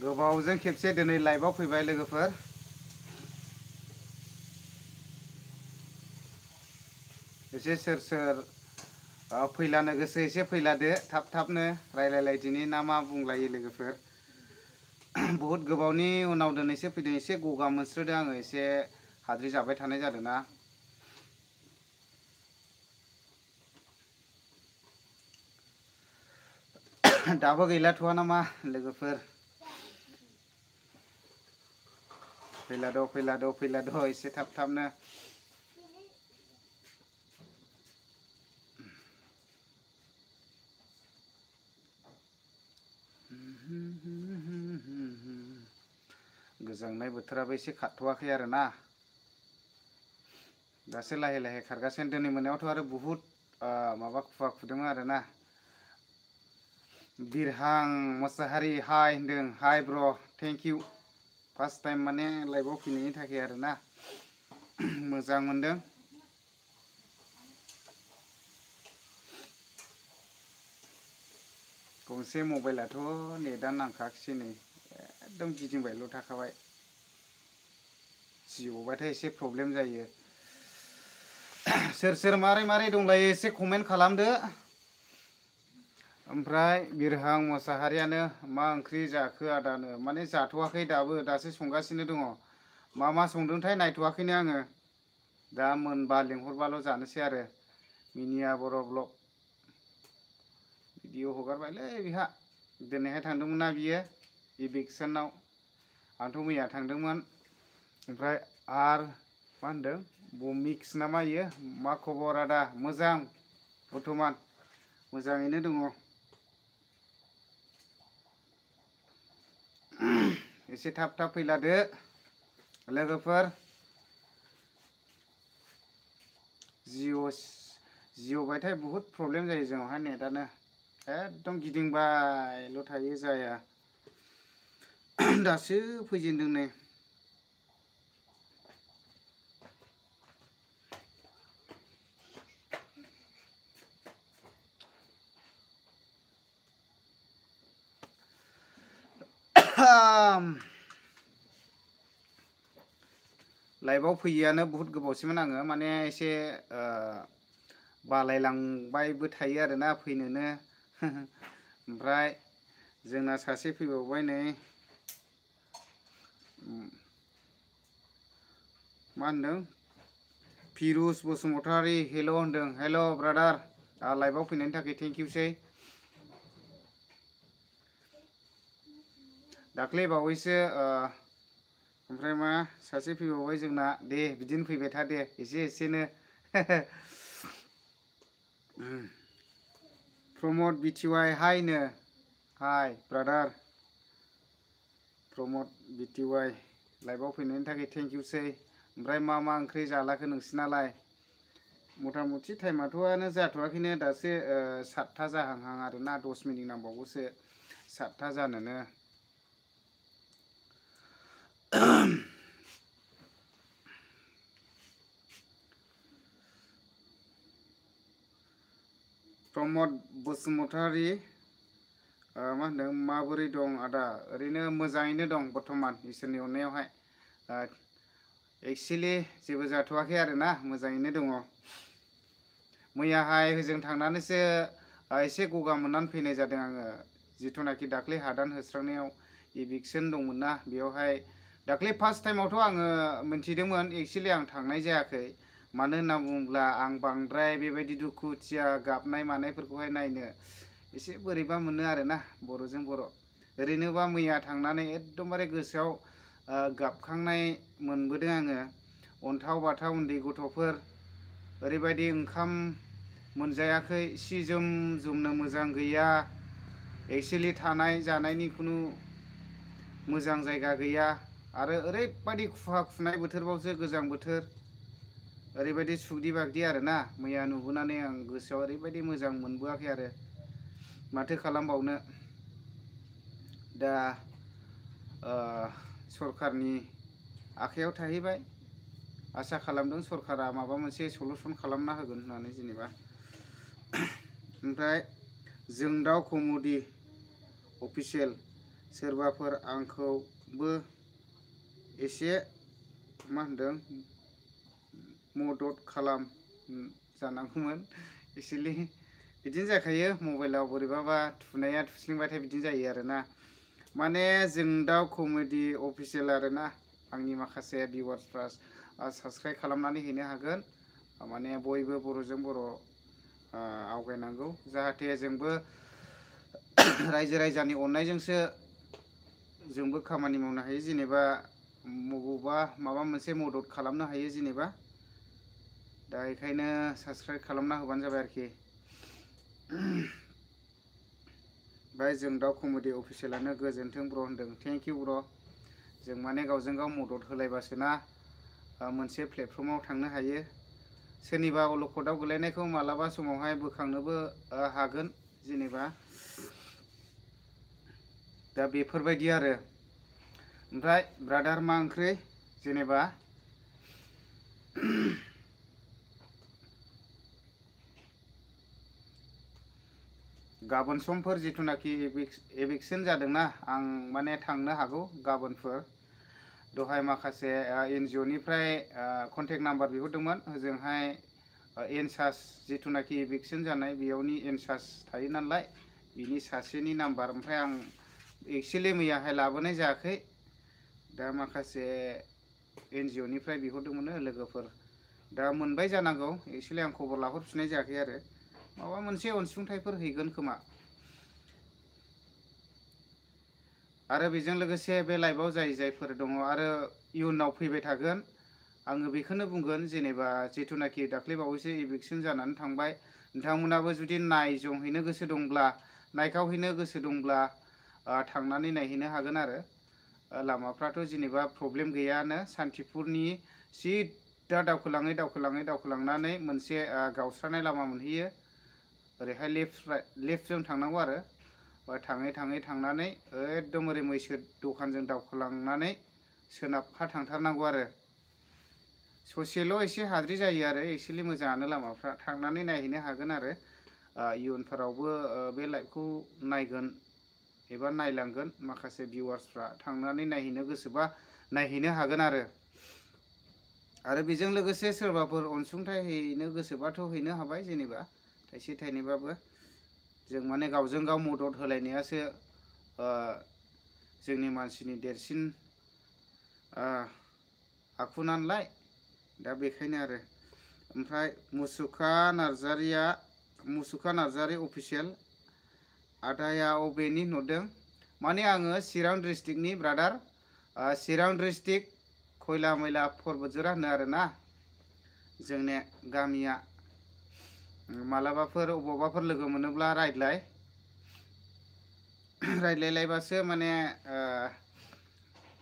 गोबावजों खेबसे दिनै लाइभआव फैबाय लोगोफोर। एसे सोर सोर फैलानो गोसो एसे फैलादो थाब थाबनो रायलायलायदिनि ना मा बुंलायो लोगोफोर। बहुत गोबावनि उनाव दिनैसो फैदों, एसे गगा मोनस्रोदों आङो, एसे हाद्रि जाबाय थानाय जादोंना। दाबो गैलाथ'आ नामा लोगोफोर? फैलाद' एसे थाब थाबनो। गोजांनाय बोथोराबो एसे खारथ'वाखै आरो ना, दासो लाहे लाहे खारगासिनो। दिनै मोनायावथ' आरो बुहुद माबा खुवा खुदोंमोन आरो ना। बिरहां मोसाहारि हाय होनदों, हाय ब्र' थेंक इउ। फार्स्ट टाइम माने लाइभआव फैनायनि थाखाय आरो ना, मोजां मोनदों। गंसे मबाइलाथ' नेटआनो नांखायाखिसै नै, एकदम गिदिंबायल' थाखाबाय। जिअ'बाथाय एसे प्रब्लेम जायो। सोर सोर मारै मारै दंलायो एसे कमेन्ट खालामदो। ओमफ्राय बिरहां मोसाहारियानो मा ओंख्रि जाखो आदानो? माने जाथ'वाखै दाबो, दासो संगासिनो दङ। मा संदोंथाय नायथ'वाखैनो आङो। दा मोनबा लिंहरबाल' जानोसै आरो। मिनिया बर' ब्लग भिडिअ हगारबायलै बिहा। दिनैहाय थांदोंमोन ना बियो इभिक्सनाव, आंथ' मैया थांदोंमोन। ओमफ्राय आर मा होनदों बमिक्स ना मा इयो? मा खबर आदा? मोजां बर्थमान मोजाङैनो दङ। एसे थाब थाब फैलादो लोगोफोर। जिअ'बाथाय बुहुद प्रब्लेम जायो जोंनावहाय नेटआनो, एकदम गिदिंबायल' थायो जाया। दासो फैजेनदों नै। लाइभआव फैयैयानो बुहुद गोबावसैमोन आङो, माने एसे बालायलांबायबो थायो आरोना फैनोनो। ओमफ्राय जोंना सासे फैबावबाय नै, मा होनदों फिरुस बसुमतारी, हेल' होनदों। हेल' ब्रादार, लाइभआव फैनायनि थाखाय थेंक इउसै। दाख्लै बावैसो ओमफ्राय मा सासे फैबावबाय जोंना, दे बिदिनो फैबाय था दे एसे एसेनो। प्रमद बिटिवाइ हायनो, हाय ब्रादार प्रमद बिटिवाइ, लाइभआव फैनायनि थाखाय थेंक इउसै। ओमफ्राय मा ओंख्रि जालाखो नोंसिनालाय? मथा मथि टाइमाथ'आनो जाथ'वाखैनो, दासो 7था जाहांहां आरोना, 10 मिनिट नांबावगौसो 7था जानोनो। प्रमद बसुमतारी मा होनदों, माबोरै दं आदा? ओरैनो मोजाङैनो दं बर्थमान, इसोरनि अननायावहाय। एक्सुवेलि जेबो जाथ'वाखै आरोना, मोजाङैनो दङ। मैयाहाय होजों थांनानैसो एसे गगा मोननानै फैनाय जादों आङो। जिथुनाखि दाख्लै हादान होस्रांनायाव इभिक्सन दंमोन ना, बेयावहाय दाख्लै फार्स्ट टाइमावथ' आङो मिन्थिदोंमोन, एक्सुवेलि आं थांनाय जायाखै। मानो होनना बुङोब्ला आं बांद्राय बेबायदि दुखुथिया गाबनाय मानायफोरखौहाय नायनो एसे बोरैबा मोनो आरोना, बर'जों बर'। ओरैनोबा मैया थांनानै एकदमबारे गोसोआव गाबखांनाय मोनबोदों आङो। अन्थाव बाथाव उन्दै गथ'फोर, ओरैबायदि ओंखाम मोनजायाखै, सि जोमनो मोजां गैया, एक्सुवेलि थानाय जानायनि खुनु मोजां जायगा गैया। आरो ओरैबायदि खुवा खुनाय बोथोरबावसो, गोजां बोथोर। ओरैबायदि सुगदि बागदि आरोना, मैया नुबोनानै आं गोसोआव ओरैबायदि मोजां मोनबोआखै आरो। माथो खालामबावनो, दा सरखारनि आखायाव थाहैबाय। आसा खालामदों सरखारा माबा मोनसे सलुसन खालामना होगोन होननानै जेनेबा। ओमफ्राय जोंदाव कमेडि अफिसियेल, सोरबाफोर आंखौबो एसे मा होनदों मदद खालाम जानांगौमोन। एक्सुवेलि बिदिनो जाखायो मबाइलाव बोरैबाबा थुनाया थुस्लिंबाथाय बिदिनो जायो आरोना। माने जों दाउ कमेडि अफिसियेल आरोना आंनि माखासे भिउवार्सफ्रा साबस्क्राइब खालामनानै हैनो हागोन। माने बयबो बर'जों बर' आवगायनांगौ जाहाथे जोंबो रायजो राजानि अननायजोंसो जोंबो खामानि मावनो हायो जेनेबा बबावबा माबा मोनसे मदद खालामनो हायो जेनेबा दा बेखायनो साबस्क्राइब खालामना होबानो जाबाय आरोखि। ओमफ्राय जों दाउ कमेडि अफिसियेलानो गोजोन्थों ब्र होनदों। थेंक इउ ब्र। जों माने गावजों गाव मदद होलायबासोना मोनसे प्लेटफर्माव थांनो हायो। सोरनिबा अलखदाव गोलैनायखौ मालाबा समावहाय बोखांनोबो हागोन जेनेबा दा बेफोरबायदि आरो। ओमफ्राय ब्रादार मा ओंख्रि जेनेबा गाबोन समफोर जिथुनाखि एभिकसन जादोंना आं माने थांनो हागौ गाबोनफोर। दहाय माखासे NGO निफ्राय कन्टेक्ट नाम्बार बिहरदोंमोन ओजोंहाय इनसार्ज जिथुनाखि एभिकसन जानाय बेयावनि इनसार्ज थायो नालाय बिनि सासेनि नाम्बार ओमफ्राय आं एक्सुवेलि मैयाहाय लाबोनाय जायाखै। दा माखासे NGO निफ्राय बिहरदोंमोन लोगोफोर दा मोनबाय जानांगौ। एक्सुवेलि आं खबर लाहरफिननाय जायाखै आरो माबा मोनसे अनसुंथाइफोर हैगोन खोमा। आरो बेजों लोगोसे बे लाइभआव जायफोर दङ आरो इयुनाव फैबाय थागोन आङो बेखौनो बुंगोन जेनेबा जिथुनाखि दाख्लै बावैसो इभिकसन जानानै थांबाय नोंथांमोनाबो जुदि नायजंहैनो गोसो दंब्ला नायखावहैनो गोसो दंब्ला थांनानै नायहैनो हागोन आरो। लामाफ्राथ' जेनेबा प्रब्लेम गैयानो सान्थिफुरनि सिदा दावखोलाङै मोनसे गावस्रानाय लामा मोनहैयो। ओरैहाय लेफ्टजों थांनांगौ आरो थाङै थांनानै एकदम ओरै मैसो दखानजों दावखोलांनानै सोनाबहा थांथारनांगौ आरो। ससेल' एसे हाद्रि जायो आरो एक्सुवेलि मोजाङानो लामाफ्रा थांनानै नायहैनो हागोन आरो। इयुनफोरावबो बे लाइभखौ नायगोन एबा नायलांगोन माखासे भिउवार्सफ्रा थांनानै नायहैनो गोसोबा नायहैनो हागोन आरो बेजों लोगोसे सोरबाफोर अनसुंथाइ हैनो गोसोबाथ' हैनो हाबाय जेनेबा थाइसे थाइनैबाबो। जों माने गावजों गाव मदद होलायनायासो जोंनि मानसिनि देरसिन आखु नालाय दा बेखायनो आरो। ओमफ्राय मुसुखा नार्जारि अफिसियेल आदाया अबेनि नुदों माने आङो चिरां डिस्ट्रिक्टनि ब्रादार। चिरां डिस्ट्रिक्ट खयला मैला परबतजरा होनो आरोना जोंनि गामिया। मालाबाफोर अबावबाफोर लोगो मोनोब्ला रायज्लायलायबासो माने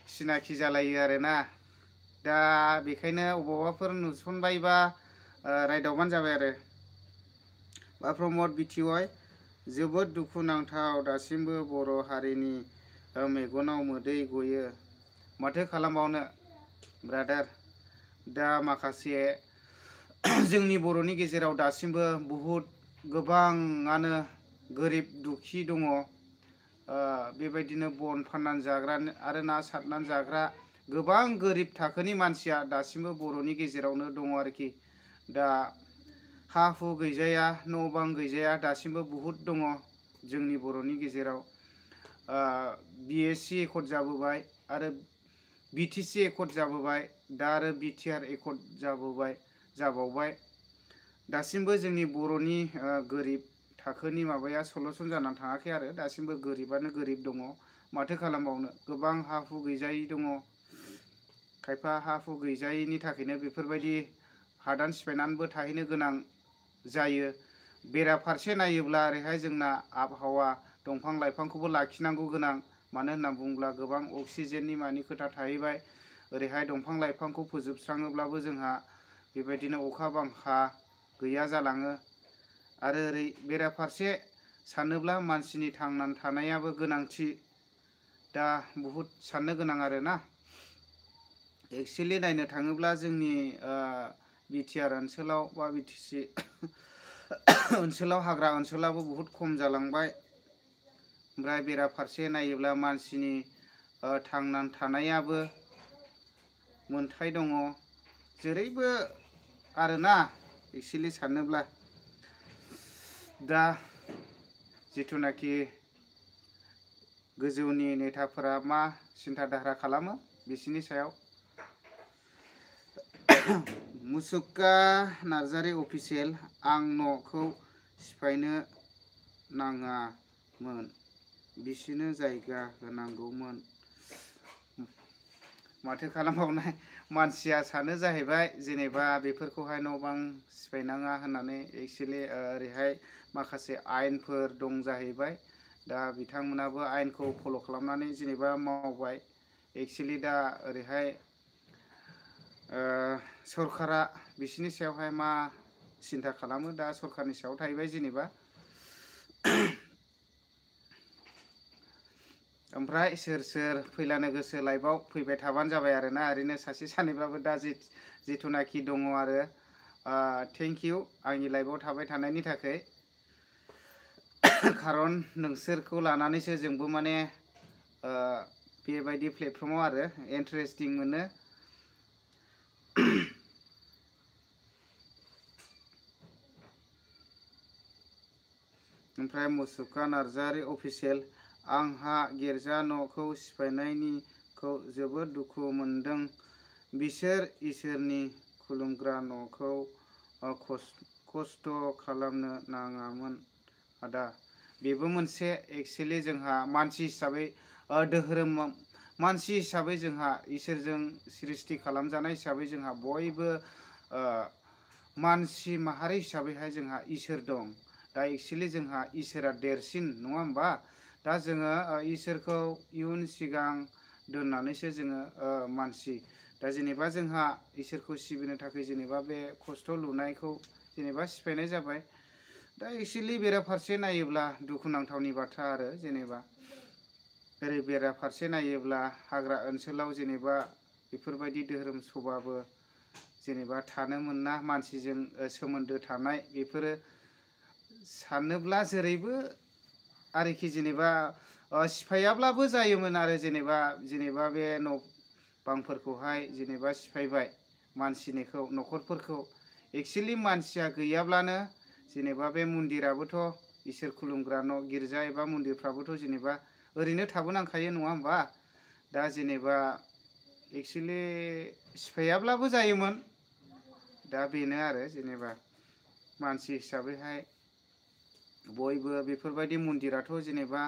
सिनाखि जालायो आरोना। दा बेखायनो अबावबाफोर नुसनबायबा रायदावबानो जाबाय आरो। बा प्रमद BTY जोबोद दुखुनांथाव दासिमबो बर' हारिनि मेगनाव मोदै गयो। माथो खालामबावनो ब्रादार दा माखासे जोंनि बर'नि गेजेराव दासिमबो बहुद गोबाङानो गोरिब दुखि दङ। बेबायदिनो बन फाननानै जाग्रा आरो ना सारनानै जाग्रा गोबां गोरिब थाखोनि मानसिया दासिमबो बर'नि गेजेरावनो दङ आरोखि। दा हा हु गैजाया न' बां गैजाया दासिमबो बहुद दङ जोंनि बर'नि गेजेराव। BSc एकर्ड जाबोबाय आरो BTC एकर्ड जाबोबाय दा आरो BTR एकर्ड जाबावबाय। दासिमबो जोंनि बर'नि गोरिब थाखोनि माबाया सलुसन जानानै थाङाखै आरो दासिमबो गोरिबानो गोरिब दङ। माथो खालामबावनो गोबां हा हु गैजायै दङ। खायफा हा हु गैजायैनि थाखायनो बेफोरबायदि हादान सिफायनानैबो थाहैनो गोनां जायो। बेराफारसे नायोब्ला ओरैहाय जोंना आबहावा दंफां लाइफांखौबो लाखिनांगौ गोनां। मानो होनना बुङोब्ला गोबां अक्सिजेननि मानि खोथा थाहैबाय। ओरैहाय दंफां लाइफांखौ फोजोबस्राङोब्लाबो जोंहा बेबायदिनो अखा बांखा गैया जालाङो। आरो ओरै बेराफारसे सानोब्ला मानसिनि थांनानै थानायाबो गोनांथि। दा बहुद साननो गोनां आरोना। एक्सुवेलि नायनो थाङोब्ला जोंनि BTR ओनसोलाव बा BTC ओनसोलाव हाग्रा ओनसोलाबो बहुद खम जालांबाय। ओमफ्राय बेराफारसे नायोब्ला मानसिनि थांनानै थानायाबो मोनथाय दङ जेरैबो आरोना एक्चुअलि सानोब्ला दा जिथुनाखि गोजौनि नेताफोरा मा सिन्था धारा खालामो बिसिनि सायाव मुसुखा नार्जारि अफिसियेल आं न'खौ सिफायनो नाङामोन बिसिनो जायगा होनांगौमोन माथो खालामबावनाय मानसिया सानो जाहैबाय जेनेबा बेफोरखौहाय न' बां सिफायनाङा होननानै एक्चुअलि ओरैहाय माखासे आयेनफोर दं जाहैबाय दा बिथांमोनाबो आयेनखौ फल' खालामनानै जेनेबा मावबाय एक्चुअलि दा ओरैहाय सरकारा बिसिनि सायावहाय मा सिन्था खालामो दा सरकारनि सायाव थाहैबाय जेनेबा ओमफ्राय सोर सोर फैलानो गोसो लाइभआव फैबाय थाबानो जाबाय आरोना ओरैनो सासे सानैब्लाबो दा जिथुनाखि दङ आरो थेंक इउ आंनि लाइभआव थाबाय थानायनि थाखाय खारन नोंसोरखौ लानानैसो जोंबो माने बेबायदि प्लेटफर्माव आरो इन्टारेस्टिं मोनो ओमफ्राय मुसुखा नार्जारि अफिसियेल आंहा गिर्जा न'खौ सिफायनायनिखौ जोबोद दुखु मोनदों बिसोर इसोरनि खुलुमग्रा न'खौ खस्थ' खालामनो नाङामोन आदा बेबो मोनसे एक्चुअलि जोंहा मानसि हिसाबै धोरोम मानसि हिसाबै जोंहा इसोरजों सृष्टि खालामजानाय हिसाबै जोंहा बयबो मानसि माहारि हिसाबैहाय जोंहा इसोर दं दा एक्चुअलि जोंहा इसोरा देरसिन नङा होमबा दा जोङो इसोरखौ इयुन सिगां दोननानैसो जोङो मानसि दा जेनेबा जोंहा इसोरखौ सिबिनो थाखाय जेनेबा बे खस्थ' लुनायखौ जेनेबा सिफायनाय जाबाय दा एक्चुअलि बेराफारसे नायोब्ला दुखुनांथावनि बाथ्रा आरो जेनेबा ओरै बेराफारसे नायोब्ला हाग्रा ओनसोलाव जेनेबा बेफोरबायदि धोरोम सभाबो जेनेबा थानो मोना मानसिजों सोमोन्दो थानाय बेफोरो सानोब्ला जेरैबो आरोखि जेनेबा सिफायाब्लाबो जायोमोन आरो जेनेबा बे न' बांफोरखौहाय जेनेबा सिफायबाय मानसिनिखौ न'खरफोरखौ एक्चुअलि मानसिया गैयाब्लानो जेनेबा बे मन्दिराबोथ' इसोर खुलुमग्रा न' गिर्जा एबा मन्दिरफ्राबोथ' जेनेबा ओरैनो थाबोनांखायो नङा होमबा दा जेनेबा एक्चुअलि सिफायाब्लाबो जायोमोन दा बेनो आरो जेनेबा मानसि हिसाबैहाय बयबो बेफोरबायदि मन्दिराथ' जेनेबा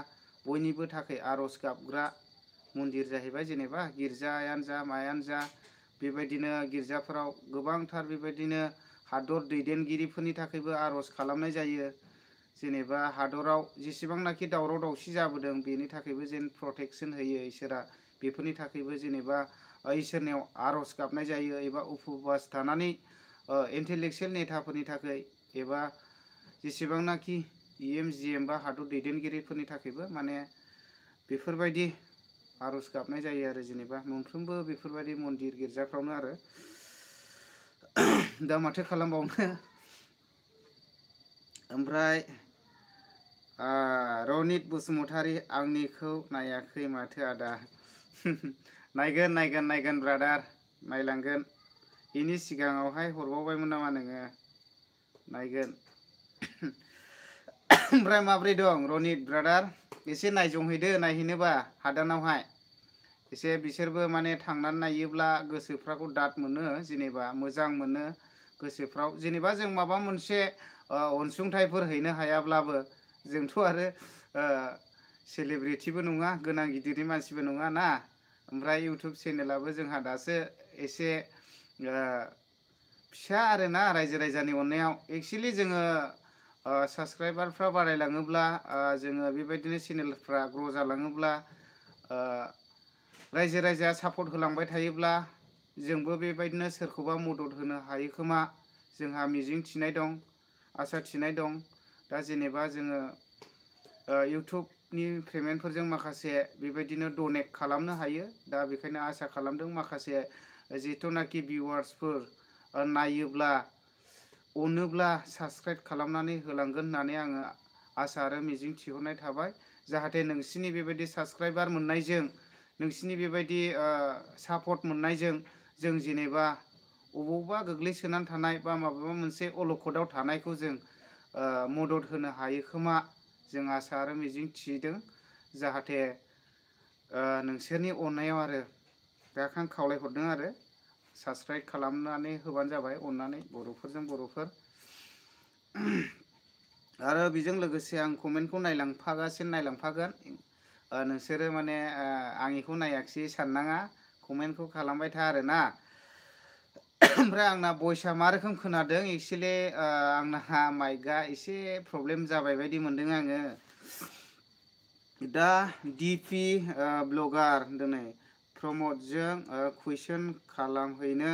बयनिबो थाखाय आर'ज गाबग्रा मन्दिर जाहैबाय जेनेबा गिर्जायानो जा मायानो जा बेबायदिनो गिर्जाफोराव गोबांथार बेबायदिनो हादर दैदेनगिरिफोरनि थाखायबो आर'ज खालामनाय जायो जेनेबा हादराव जेसेबांनाखि दावराव दावसि जाबोदों बेनि थाखायबो जेन प्रटेकसन होयो इसोरा बेफोरनि थाखायबो जेनेबा इसोरनियाव आर'ज गाबनाय जायो एबा उपबास थानानै इन्टेलेक्सुयेल नेताफोरनि थाखाय एबा जेसेबांनाखि EM बा हादर दैदेनगिरिफोरनि थाखायबो माने बेफोरबायदि आर'ज गाबनाय जायो आरो जेनेबा मोनफ्रोमबो बेफोरबायदि मन्दिर गिर्जाफ्रावनो आरो दा माथो खालामबावनो ओमफ्राय रनित बसुमतारी आंनिखौ नायाखै माथो आदा नायगोन ब्रादार नायलांगोन बेनि सिगाङावहाय हरबावबायमोन नामा नोङो नायगोन ओमफ्राय माब्रै दं रनित ब्रादार एसे नायजंहैदो नायहैनोबा हादानावहाय एसे बिसोरबो माने थांनानै नायोब्ला गोसोफ्राखौ दाद मोनो जेनेबा मोजां मोनो गोसोफ्राव जेनेबा जों माबा मोनसे अनसुंथाइफोर हैनो हायाब्लाबो जोंथ' आरो सेलिब्रिटिबो नङा गोनां गिदिरनि मानसिबो नङा ना ओमफ्राय इउटुब चेनेलाबो जोंहा दासो एसे फिसा आरोना रायजो राजानि अननायाव एक्चुअलि जोङो साबस्क्राइबारफ्रा बारायलाङोब्ला जोङो बेबायदिनो चेनेलफ्रा ग्र' जालाङोब्ला रायजो राजाया सापर्ट होलांबाय थायोब्ला जोंबो बेबायदिनो सोरखौबा मदद होनो हायो खोमा जोंहा मिजिं थिनाय दं आसा थिनाय दं दा जेनेबा जोङो इउटुबनि पेमेन्टफोरजों माखासे बेबायदिनो डनेट खालामनो हायो दा बेखायनो आसा खालामदों माखासे जिथुनाखि भिउवार्सफोर नायोब्ला अनोब्ला साबस्क्राइब खालामनानै होलांगोन होननानै आङो आसा आरो मिजिं थिहरनाय थाबाय जाहाथे नोंसिनि बेबायदि साबस्क्राइबार मोननायजों नोंसिनि बेबायदि सापर्ट मोननायजों जों जेनेबा अबावबा गोग्लैसोनानै थानाय बा माबा मोनसे अलखदाव थानायखौ जों मदद होनो हायो खोमा जों आसा आरो मिजिं थिदों जाहाथे नोंसोरनि अननायाव आरो दा आं खावलायहरदों आरो साबस्क्राइब खालामनानै होबानो जाबाय अननानै बर'फोरजों बर'फोर आरो बेजों लोगोसे आं कमेन्टखौ नायलांफागोन नोंसोरो माने आंनिखौ नायाखिसै साननाङा कमेन्टखौ खालामबाय था आरो ना ओमफ्राय आंना भइसआ मा रोखोम खोनादों एक्सुवेलि आंना माइकआ एसे प्रब्लेम जाबाय बायदि मोनदों आङो दा डिपि ब्लगार दिनै प्रमदजों कुइसन खालामहैनो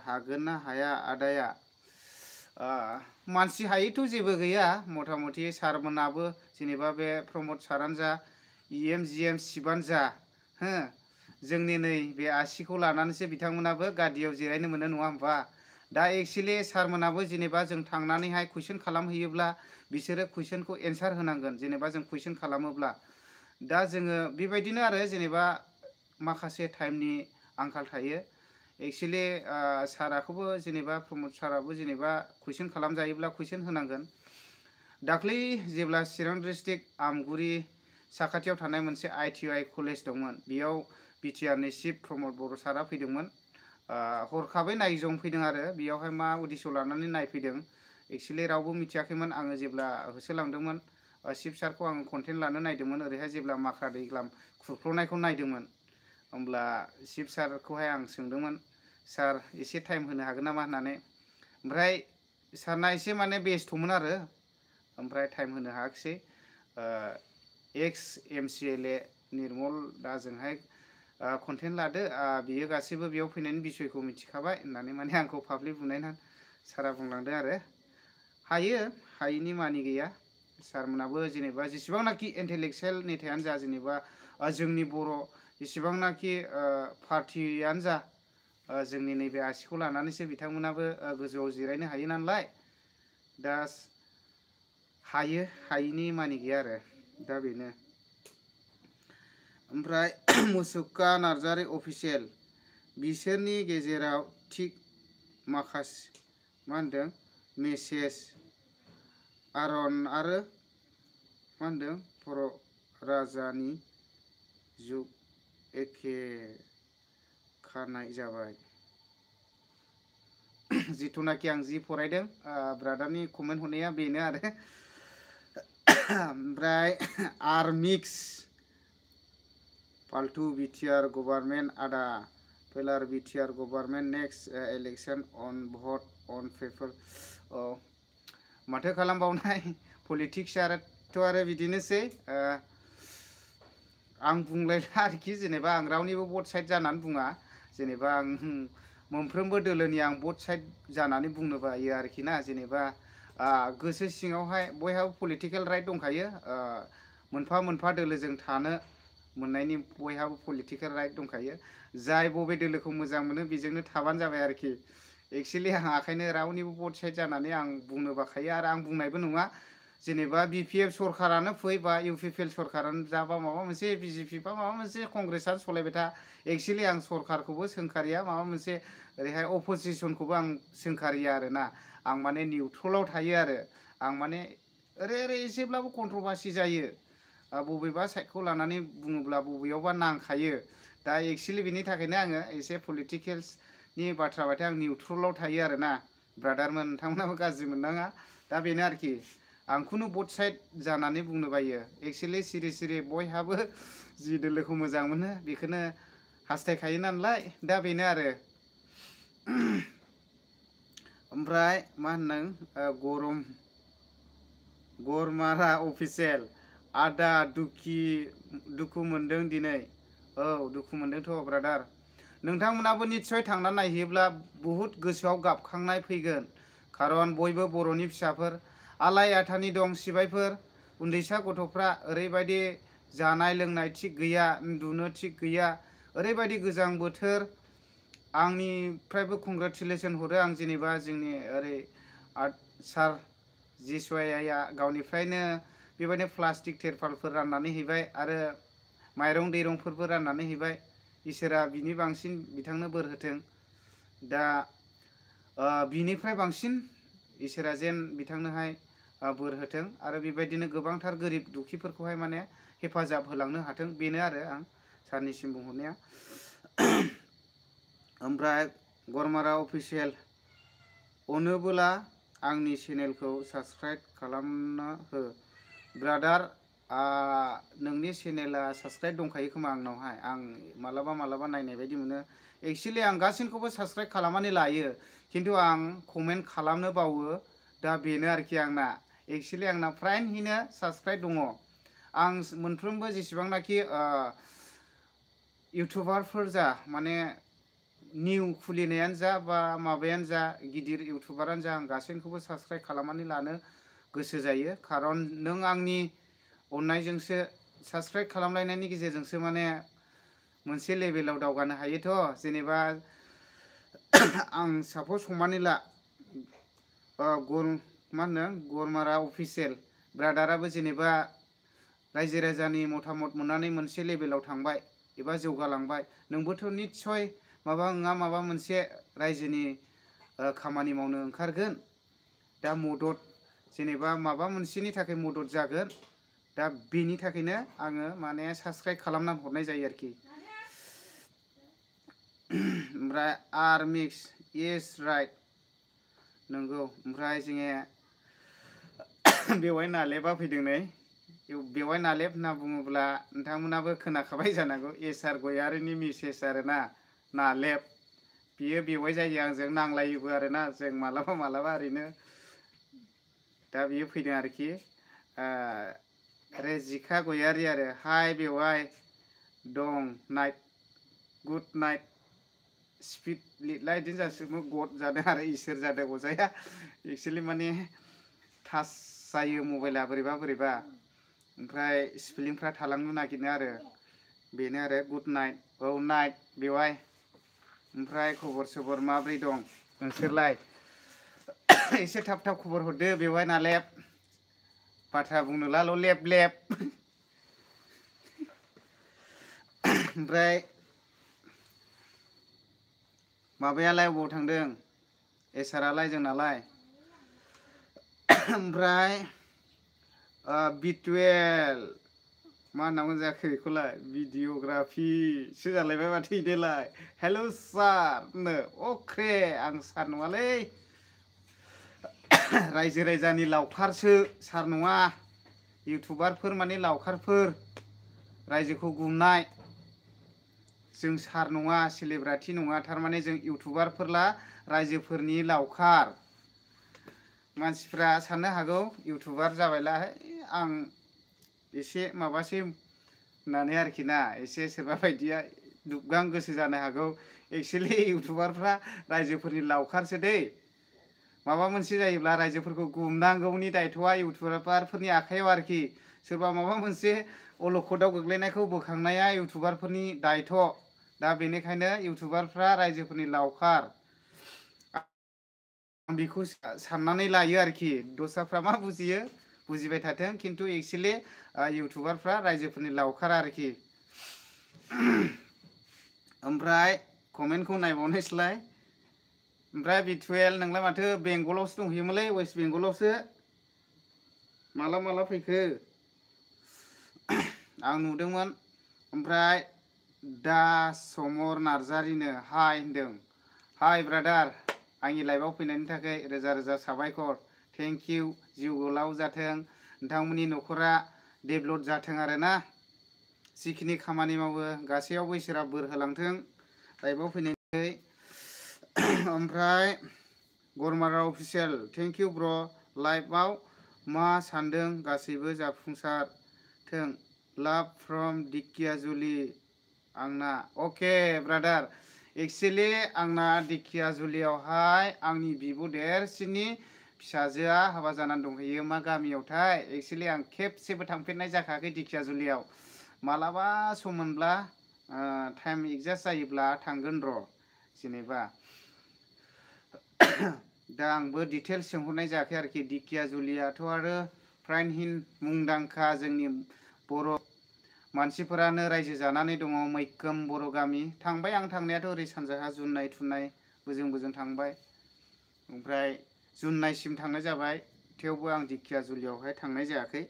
हागोन ना हाया आदाया मानसि हायैथ' जेबो गैया मथा मथि सारमोनाबो जेनेबा बे प्रमद सारानो जा EM सिबानो जा हो जोंनि नै बे आसिखौ लानानैसो बिथांमोनाबो गादियाव जिरायनो मोनो नङा होमबा दा एक्सुवेलि सारमोनाबो जेनेबा जों थांनानैहाय कुइसन खालामहैयोब्ला बिसोरो कुइसनखौ एन्सार होनांगोन जेनेबा जों कुइसन खालामोब्ला दा जोङो बेबायदिनो आरो जेनेबा माखासे टाइमनि आंखाल थायो एक्सुवेलि साराखौबो जेनेबा प्रमद साराबो जेनेबा कुइसन खालामजायोब्ला कुइसन होनांगोन दाख्लै जेब्ला चिरां डिस्ट्रिक्ट आमगुरि साखाथियाव थानाय मोनसे ITI कलेज दंमोन बेयाव बिटिआरनि चिफ प्रमद बर' सारा फैदोंमोन हरखाबै नायजंफैदों आरो बेयावहाय मा उद्देश्य लानानै नायफैदों एक्सुवेलि रावबो मिथियाखैमोन आङो जेब्ला होसोलांदोंमोन चिफ सारखौ आं कन्टेन्ट लानो नायदोंमोन ओरैहाय जेब्ला माख्रा दैग्लाम खुरख्ल'नायखौ नायदोंमोन होमब्ला चिफ सारखौहाय आं सोंदोंमोन सार एसे टाइम होनो हागोन नामा होननानै ओमफ्राय सारना एसे माने बेस्थ'मोन आरो ओमफ्राय टाइम होनो हायाखिसै एक्स MCLA निर्मल दाजोंहाय कन्टेन्ट लादो बियो गासैबो बेयाव फैनायनि बिसयखौ मिथिखाबाय होननानै माने आंखौ पाब्लिक बुनायना सारा बुंलांदों आरो हायैनि मानि गैया सारमोनाबो जेनेबा जेसेबांनाखि इन्टेलेक्सुयेल नेथायानो जा जेनेबा जोंनि बर' जेसेबांनाखि पार्टियानो जा जोंनि नैबे आसिखौ लानानैसो बिथांमोनाबो गोजौआव जिरायनो हायो नालाय दा हायैनि मानि गैया आरो दा बेनो ओमफ्राय मुसुखा नार्जारि अफिसियेल बिसोरनि गेजेराव थिग माखासे मा होनदों मेसेज आरन आरो मा होनदों बर' राजानि जुग एखे खानाय जाबाय जिथुनाखि आं जि फरायदों ब्रादारनि कमेन्ट हरनाया बेनो आरो ओमफ्राय आर्मिक्स फाल्थु बिटिआर गभार्नमेन्ट आदा फेलार बिटिआर गभार्नमेन्ट नेक्स्ट इलेक्शन अन भट अन पेपार माथो खालामबावनाय पलिटिक्सआथ' आरो बिदिनोसै आं बुंलायला आरोखि जेनेबा आं रावनिबो बट साइड जानानै बुङा जेनेबा आं मोनफ्रोमबो दोलोनि आं बट साइड जानानै बुंनो बायो आरोखि ना जेनेबा गोसो सिङावहाय बयहाबो पलिटिकेल राइट दंखायो मोनफा मोनफा दोलोजों थानो मोननायनि बयहाबो पलिटिकेल राइट दंखायो जाय बबे दोलोखौ मोजां मोनो बेजोंनो थाबानो जाबाय आरोखि एक्सुवेलि आं आखायनो रावनिबो बट साइड जानानै आं बुंनो बाखायो आरो आं बुंनायबो नङा जेनेबा BPF सरकारानो फै बा UPPL सरकारानो जा बा माबा मोनसे BJP बा माबा मोनसे कंग्रेसआनो सलायबाय था एक्सुवेलि आं सरकारखौबो सोंखारिया माबा मोनसे ओरैहाय अपोजिसनखौबो आं सोंखारिया आरो ना आं माने निउट्रलाव थायो आरो आं माने ओरै एसेब्लाबो कन्ट्रभार्सि जायो बबेबा साइडखौ लानानै बुङोब्ला बबेयावबा नांखायो दा एक्सुवेलि बेनि थाखायनो आङो एसे पलिटिकेल्सनि बाथ्राबाथाय आं निउट्रलाव थायो आरो ना ब्रादारमोन नोंथांमोनाबो गाज्रि मोननाङा दा बेनो आरोखि आं खुनु बट साइड जानानै बुंनो बायो एक्सुवेलि सिरि बयहाबो जि दोलोखौ मोजां मोनो बेखौनो हास्थायखायो नालाय दा बेनो आरो ओमफ्राय मा होनदों गरमारा अफिसियेल आदा दुखु मोनदों दिनै औ दुखु मोनदोंथ' ब्रादार नोंथांमोनाबो निस्सय थांना नायहैयोब्ला बुहुत गोसोआव गाबखांनाय फैगोन खारन बयबो बर'नि फिसाफोर आलाय आथानि दं सिबायफोर उन्दैसा गथ'फ्रा ओरैबायदि जानाय लोंनाय थिग गैया उन्दुनो थिग गैया ओरैबायदि गोजां बोथोर आंनिफ्रायबो कंग्रेचुलेसन हरो आं जेनेबा जोंनि ओरै सार जिसुआया गावनिफ्रायनो बेबायदिनो प्लास्टिक तिरपालफोर राननानै हैबाय आरो माइरं दैरंफोरबो राननानै हैबाय। इसोरा बिनि बांसिन बिथांनो बोर होथों। दा बिनिफ्राय बांसिन इसोरा जेन बिथांनोहाय बोर होथों आरो बेबायदिनो गोबांथार गोरिब दुखिफोरखौहाय माने हेफाजाब होलांनो हाथों, बेनो आरो आं सारनिसिम बुंहरनाया। ओमफ्राय गरमारा अफिसियेल अनोबोला आंनि चेनेलखौ साबस्क्राइब खालामना हो ब्रादार। नोंनि चेनेला साबस्क्राइब दंखायो खोमा आंनावहाय, आं मालाबा मालाबा नायनाय बायदि मोनो। एक्सुवेलि आं गासैखौबो साबस्क्राइब खालामनानै लायो, खिन्थु आं कमेन्ट खालामनो बावो। दा बेनो आरोखि आंना। एक्सुवेलि आंना फ्रायनो साबस्क्राइब दङ। आं मोनफ्रोमबो जेसेबांनाखि इउटुबारफोर जा, माने निउ खुलिनायानो जा बा माबायानो जा, गिदिर इउटुबारानो जा, आं गासैखौबो साबस्क्राइब खालामनानै लानो गोसो जायो। खारन नों आंनि अननायजोंसो, साबस्क्राइब खालामलायनायनि गेजेरजोंसो माने मोनसे लेभेलाव दावगानो हायोथ'। जेनेबा आं सापस हमनानै ला मा होनो गरमारा अफिसियेल ब्रादाराबो जेनेबा रायजो राजानि मतामत मोननानै मोनसे लेभेलाव थांबाय एबा जौगालांबाय, नोंबोथ' निस्सय माबा नङा माबा मोनसे रायजोनि खामानि मावनो ओंखारगोन। दा मदद, जेनेबा माबा मोनसेनि थाखाय मदद जागोन। दा बेनि थाखायनो आङो माने साबस्क्राइब खालामना हरनाय जायो आरोखि। ओमफ्राय आर मिक्स इस राइट, नंगौ। ओमफ्राय जोङो बेवहाय नालेबा फैदों नै। बेवहाय नालेब होनना बुङोब्ला नोंथांमोनाबो खोनाखाबाय जानांगौ, एसार गयारिनि मिसेस आरोना नालेब। बियो बेवहाय जायो, आंजों नांलायोबो आरोना जों मालाबा मालाबा ओरैनो। दा बियो फैदों आरोखि रेजिखा गयारि आरो। हाय बेवहाय दं नाइट, गुड नाइट। स्पिड लिरला बिदिनो जासिगोन, गड जादों आरो इसोर जादों अजाया। एक्सुवेलि माने टाच जायो मबाइला बोरैबा बोरैबा, ओमफ्राय स्पेलिंफ्रा थालांनो नागिरो आरो। बेनो आरो गुड नाइट। औ नाइट बेवहाय। ओमफ्राय खबर सबर माब्रै दं नोंसोरलाय? एसे थाब थाब खबर हरदो बेवहाय नालेब, बाथ्रा बुंनोलाल' लेब लेब। ओमफ्राय माबायालाय अबाव थांदों एसारालाय जोंनालाय? ओमफ्राय बिटुवेल मा होननांगौ जाखो बेखौलाय, भिडिअग्राफिसो जालायबाय माथो इदेलाय। हेल' सार नो, अके आं सार नङालै, रायजो राजानि लावखारसो, सार नङा। इउटुबारफोर माने लावखारफोर, रायजोखौ गुमनाय। जों सार नङा, सेलेब्रिटि नङा। थारमाने जों इउटुबारफोरला रायजोफोरनि लावखार। मानसिफ्रा साननो हागौ इउटुबार जाबायला आं एसे माबासै होननानै आरोखि ना, एसे सोरबा बायदिया दुबगां गोसो जानो हागौ। एक्सुवेलि इउटुबारफ्रा रायजोफोरनि लावखारसो दै। माबा मोनसे जायोब्ला रायजोफोरखौ गुमनांगौनि दायथ'आ इउटुबारफोरनि आखायाव आरोखि। सोरबा माबा मोनसे अलखदाव गोग्लैनायखौ बोखांनाया इउटुबारफोरनि दायथ'। दा बेनिखायनो इउटुबारफ्रा रायजोफोरनि लावखार, आं बेखौ साननानै लायो आरोखि। दस्राफ्रा मा बुजियो बुजिबाय थाथों, खिन्थु एक्सुवेलि इउटुबारफ्रा रायजोफोरनि लावखार आरोखि। ओमफ्राय कमेन्टखौ नायबावनोसैलाय। ओमफ्राय बिटुवेल नोंलाय माथो बेंगलावसो दंहैयोमोनलै, वेस्ट बेंगलावसो माला माला फैखो? आं नुदोंमोन। ओमफ्राय समर नार्जारिनो हाय होनदों। हाय ब्रादार, आंनि लाइभआव फैनायनि थाखाय रोजा रोजा साबायखर, थेंक इउ। जिउ गोलाव जाथों, नोंथांमोननि न'खरा डेभेलप जाथों आरोना। जिखिनि खामानि मावो गासैयावबो इसोरा बोर होलांथों लाइभआव फैनायनि थाखाय। ओमफ्राय गरमारा अफिसियेल, थेंक इउ ब्र'। लाइभआव मा सानदों गासैबो जाफुंसारथों, लाभ फ्रम दिकियाजुलि आंना। अके ब्रादार, एक्सुवेलि आंना दिकियाजुलियावहाय आंनि बिब' देरसिननि फिसाजोआ हाबा जानानै दंहैयो। मा गामियावथाय? एक्सुवेलि आं खेबसेबो थांफेरनाय जाखायाखै दिकियाजुलियाव। मालाबा सम मोनब्ला टाइम एडजास्ट जायोब्ला थांगोन र'। जेनेबा दा आंबो डिटेल्स सोंहरनाय जायाखै आरोखि। दिकियाजुलियाथ' आरो प्राइन हिन्द मुंदांखा जोंनि बर' मानसिफोरानो रायजो जानानै दङ मैखोम बर' गामि थांबाय आं थांनायाथ' ओरै सानजाहा जुननाय थुननाय बोजों थांबाय ओमफ्राय जुननायसिम थांनाय जाबाय थेवबो आं दिखियाजुलियावहाय थांनाय जायाखै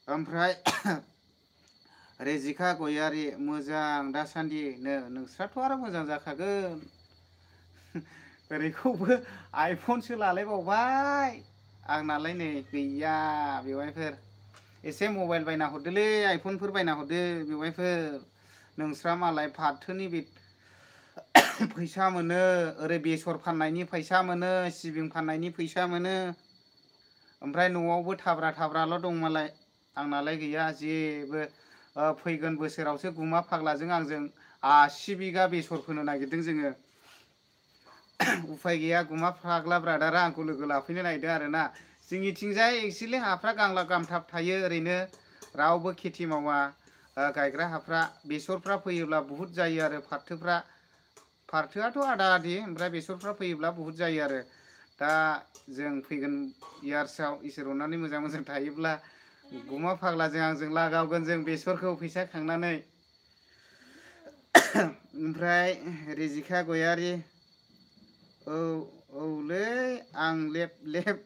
ओमफ्राय रेजिका गयारि मोजां दासान्दि नोंस्राथ' आरो मोजां जाखागोन ओरैखौबो आइफनसो लालायबावबाय आंनालाय नै गैया बेवाइफोर एसे मबाइल बायना हरदोलै आइफनफोर बायना हरदो बेवाइफोर नोंस्रा मालाय फाथोनि बे फैसा मोनो ओरै बेसर फाननायनि फैसा मोनो सिबिं फाननायनि फैसा मोनो ओमफ्राय न'आवबो थाब्रा दं मालाय आंनालाय गैया जेबो फैगोन बोसोरावसो गुमा फाग्लाजों आंजों 80 बिगा बेसर फोनो नागिरदों जोङो उफाय गैया गुमा फाग्ला ब्रादारा आंखौ लोगो लाफैनो नागिरदों आरोना जोंनिथिंजाय एक्चुअलि हाफ्रा गांला गामथाब थायो ओरैनो रावबो खेथि मावा गायग्रा हाफ्रा बेसरफ्रा फैयोब्ला बुहुत जायो आरो फाथोआथ' आदा आदि ओमफ्राय बेसरफ्रा फैयोब्ला बुहुत जायो आरो दा जों फैगोन इयार्सआव इसोर अननानै मोजां थायोब्ला गुमा फाग्लाजों आंजों लागावगोन जों बेसरखौ फैसा खांनानै ओमफ्राय रेजिका गयारि औलै आं लेब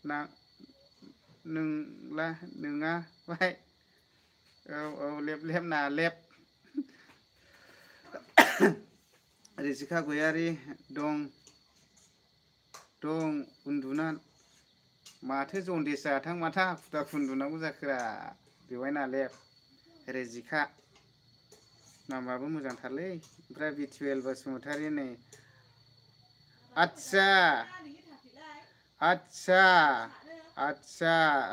ना नोङा बाय लेब ना लेब रेजिका गयारि दं उन्दुना माथो जनदिस जाथां माथा हाखु दाखु उन्दुनांगौ जाखोरा बेवहायना लेब रेजिका नामाबो मोजांथारलै ओमफ्राय बिटुएल बसुमतारी नै आच्छा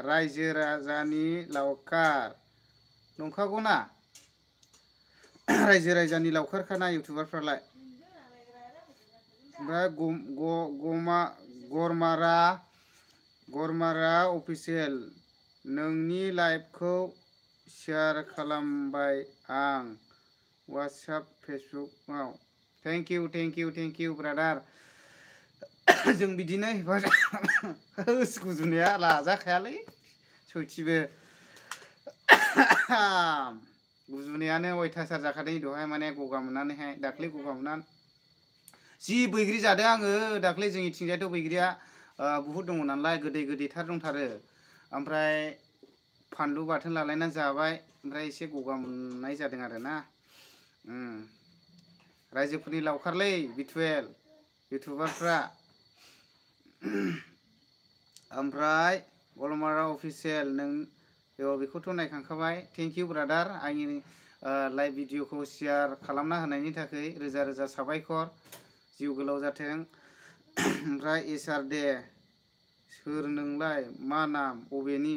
रायजो राजानि लावखार नंखागौना रायजो राजानि लावखारखाना इउटुबारफ्रालाय ओमफ्राय गरमारा अफिसियेल नोंनि लाइभखौ शेयार खालामबाय आं वाट्सएप फेसबुकआव थेंक इउ ब्रादार जों बिदिनो हेफाजाब गुजुनाया लाजाखायालै सयथिबो गुजुनायानो अयथासार जाखादों दहाय माने गगा मोननानैहाय दाख्लै गगा मोननानै जि बैग्रि जादों आङो दाख्लै जोंनिथिंजायथ' बैग्रिया बुहुद दङ नालाय गोदैथार दंथारो ओमफ्राय फानलु बाथोन लालायनानै जाबाय ओमफ्राय एसे गगा मोननाय जादों आरोना रायजोफोरनि लावखारलै बिटुएल इउटुबारफ्रा ओमफ्राय गलमारा अफिसियेल नों बेखौथ' नायखांखाबाय थेंक इउ ब्रादार आंनि लाइभ भिडिअखौ शेयार खालामना होनायनि थाखाय रोजा रोजा साबायखर जिउ गोलाव जाथों ओमफ्राय एसार दे सोर नोंलाय मा नाम बबेनि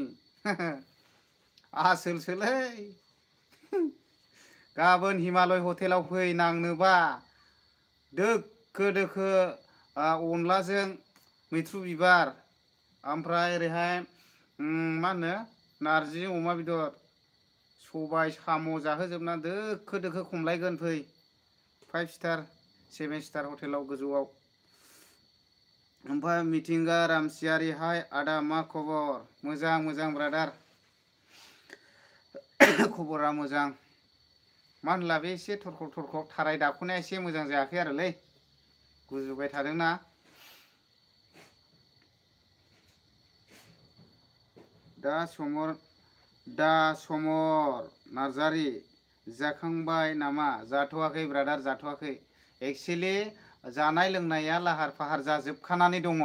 आसोलसोलै गाबोन हिमालय हटेलाव फै नांनोबा दोखो अनलाजों मैथ्रु बिबार ओमफ्राय ओरैहाय मा होनो नारजि अमा बेदर सबाय साम' जाहोजोबना दोखो खमलायगोन फै 5 स्टार 7 स्टार हटेलाव गोजौआव ओमफ्राय मिथिंगा रामसियारि हाय आदा मा खबर मोजां ब्रादार खबरा मोजां मा होनला बे एसे थरख' थाराय दाखुनाया एसे मोजां जायाखै आरोलै गुजुबाय थादोंना दा समर नार्जारि जाखांबाय नामा जाथ'वाखै ब्रादार जाथ'वाखै एक्चुअलि जानाय लोंनाया लाहार फाहार जाजोबखानानै दङ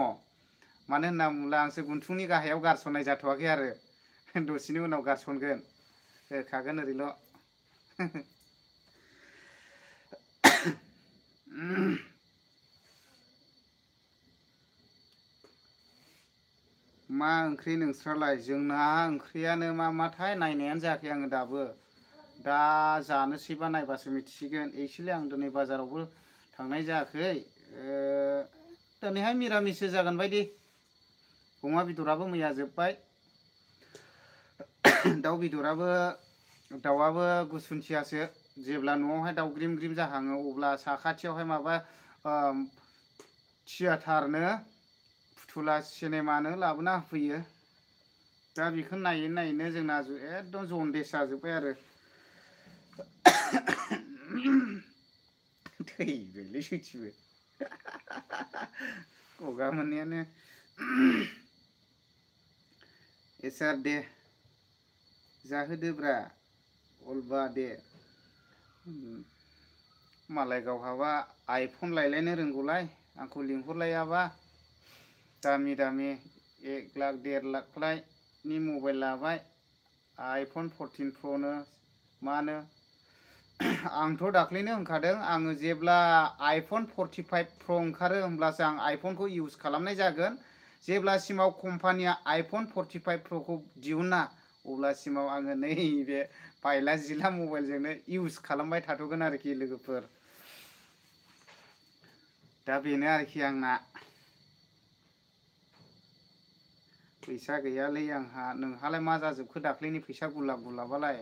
मानो होनना बुङोब्ला आंसो गुन्थुंनि गाहायाव गारसननाय जाथ'वाखै आरो दसेनि उनाव गारसनगोन होखागोन ओरैल' मा ओंख्रि नोंस्रालाय जोंना ओंख्रियानो माथाय नायनायानो जायाखै आङो दाबो दा जानोसैबा नायबासो मिथिसिगोन एक्चुअलि आं दिनै बाजारावबो थांनाय जायाखै दिनैहाय मिरामिससो जागोन बायदि अमा बेदराबो मैया जोब्बाय दाउआबो गुसुन्थियासो जेब्ला न'आवहाय दाउ ग्रिम ग्रिम जाहाङो अब्ला साखाथियावहाय माबा थियाटारनो फुथुला सिनेमानो लाबोना होफैयो दा बेखौ नायै नायैनो जोंना एकदम जनदेस जाजोब्बाय आरो थैबायलै सैथिबो गगा मोननायानो एसार दे जाहोदोब्रा अलबा दे मालाय गावहाबा आइफन लायलायनो रोंगौलाय आंखौ लिंहरलायाबा दामि दामि 1 लाख 1.5 लाखलायनि मबाइल लाबाय आइफन 14 प्र' मानो आंथ' दाख्लैनो होनखादों आङो जेब्ला आइफन 45 प्र' ओंखारो होमब्लासो आं आइफनखौ इउज खालामनाय जागोन जेब्लासिमाव कम्पानिया आइफन 45 प्र' खौ दिहुना अब्लासिमाव आङो नैबे बायला जिला मबाइलजोंनो इउज खालामबाय थाथ'गोन आरोखि लोगोफोर दा बेनो आरोखि आंना फैसा गैयालै आंहा नोंहालाय मा जाजोबखो दाख्लैनि फैसा गुलाब गुलाबालाय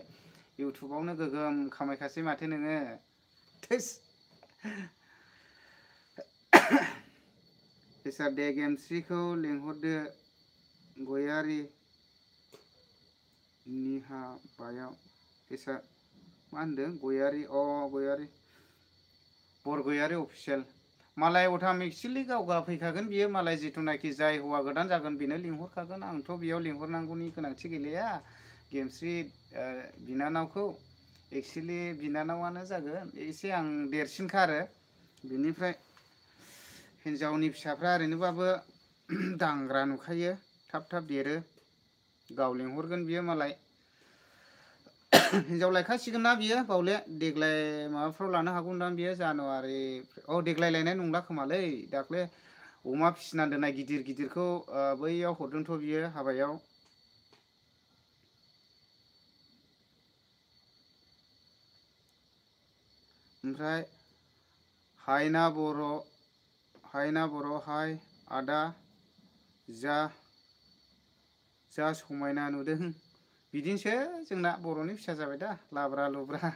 इउटुबावनो गोगोम खामायखासै माथो नोङो थोस एसार दे गेमस्रिखौ लिंहरदो गयारि निहा बायाव एसार मा होनदों गयारि गयारि बरगयारि अफिसियेल मालाय अटाम एक्सुलि गावगा फैखागोन बियो मालाय जिथुनाखि जाय हौवा गोदान जागोन बेनो लिंहरखागोन आंथ' बेयाव लिंहरनांगौनि गोनांथि गैलाया गेमस्रि बिनानावखौ एक्सुलि बिनानावानो जागोन एसे आं देरसिनखा आरो बिनिफ्राय हिनजावनि फिसाफ्रा ओरैनोबाबो दांग्रा नुखायो थाब थाब देरो गाव लिंहरगोन बियो मालाय हिनजाव लायखासिगोन ना बियो बावले देग्लाय माबाफ्राव लानो हागौदां बियो जानुवारि देग्लाय लायनाय नंला खोमालै दाख्लै अमा फिसिना दोननाय गिदिर गिदिरखौ बैयाव हरदोंथ' बियो हाबायाव ओमफ्राय हायना बर' हाय आदा जा समायना नुदों बिदिनोसै जोंना बर'नि फिसा जाबाय दा लाब्रा लुब्रा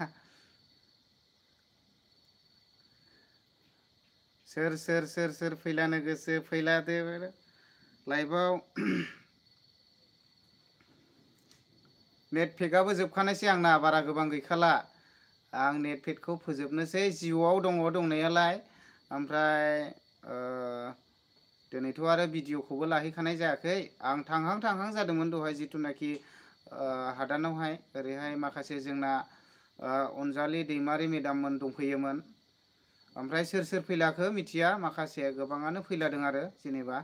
सोर फैलानो गोसो फैलादो लाइभआव नेटपेकआबो जोबखानायसै आंना बारा गोबां गैखाला आं नेटपेकखौ फोजोबनोसै जिअ'आव दङ दंनायालाय ओमफ्राय दिनैथ' आरो भिडिअ'खौबो लाहैखानाय जायाखै आं थांहां जादोंमोन दहाय जिथुनाखि हादानावहाय ओरैहाय माखासे जोंना अनजालि दैमारि मेदाममोन दंफैयोमोन ओमफ्राय सोर फैलाखो मिथिया माखासे गोबाङानो फैलादों आरो जेनेबा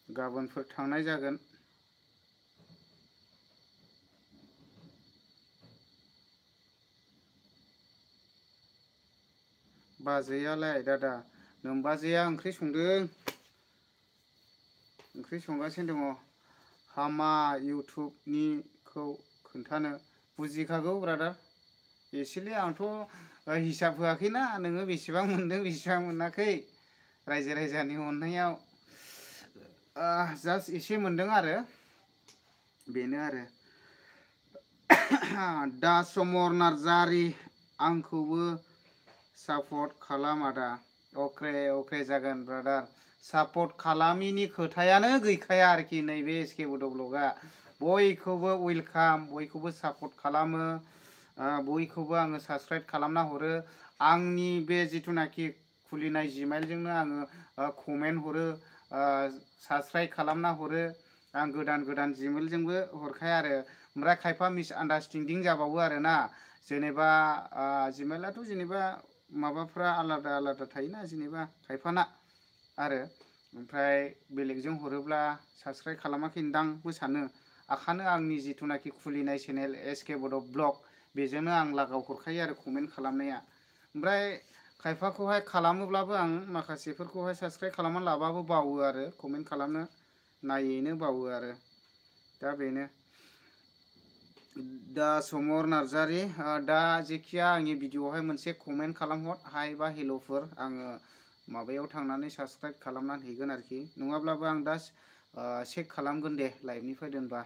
गाबोनफोर थांनाय जागोन बाजैयालाय दादा नोमबाजैया ओंख्रि संदों ओंख्रि संगासिनो दङ हामा इउटुबनिखौ खोन्थानो बुजिखागौ ब्रादार एसेलै आंथ' हिसाब होआखैना नोङो बेसेबां मोनदों बेसेबां मोनाखै रायजो राजानि अननायाव जास्ट एसे मोनदों आरो बेनो आरो दासमर नार्जारि आंखौबो सापर्ट खालाम आदा अके जागोन ब्रादार सापर्ट खालामिनि खोथायानो गैखाया आरोखि नैबे एसके बड' ब्लगआ बयखौबो वेलकाम बयखौबो सापर्ट खालामो बयखौबो आङो साबसक्राइब खालामना हरो आंनि बे जिथुनाखि खुलिनाय जिमेइलजोंनो आङो कमेन्ट हरो साबसक्राइब खालामना हरो आं गोदान जिमेइलजोंबो हरखाया आरो ओमफ्राय खायफा मिसआन्डारस्टेन्डिं जाबावो आरो ना जेनेबा जिमेइलाथ' जेनेबा माबाफ्रा आलादा थायोना जेनेबा खायफाना आरो ओमफ्राय बेलेगजों हरोब्ला साबसक्राइब खालामाखैदांबो सानो आखानो आंनि जिथुनाखि खुलिनाय चेनेल एसके बड' ब्लग बेजोंनो आं लागाव हरखायो आरो कमेन्ट खालामनाया ओमफ्राय खायफाखौहाय खालामोब्लाबो आं माखासेफोरखौहाय साबसक्राइब खालामना लाबाबो बावो आरो कमेन्ट खालामनो नायैनो बावो आरो दा बेनो दा समर नार्जारि दा जेखिया आंनि भिडिअ'आवहाय मोनसे कमेन्ट खालामहर हाय बा हेल'फोर आङो माबायाव थांनानै साबसक्राइब खालामनानै हैगोन आरोखि नङाब्लाबो आं दा चेक खालामगोन दे लाइभनिफ्राय दोनबा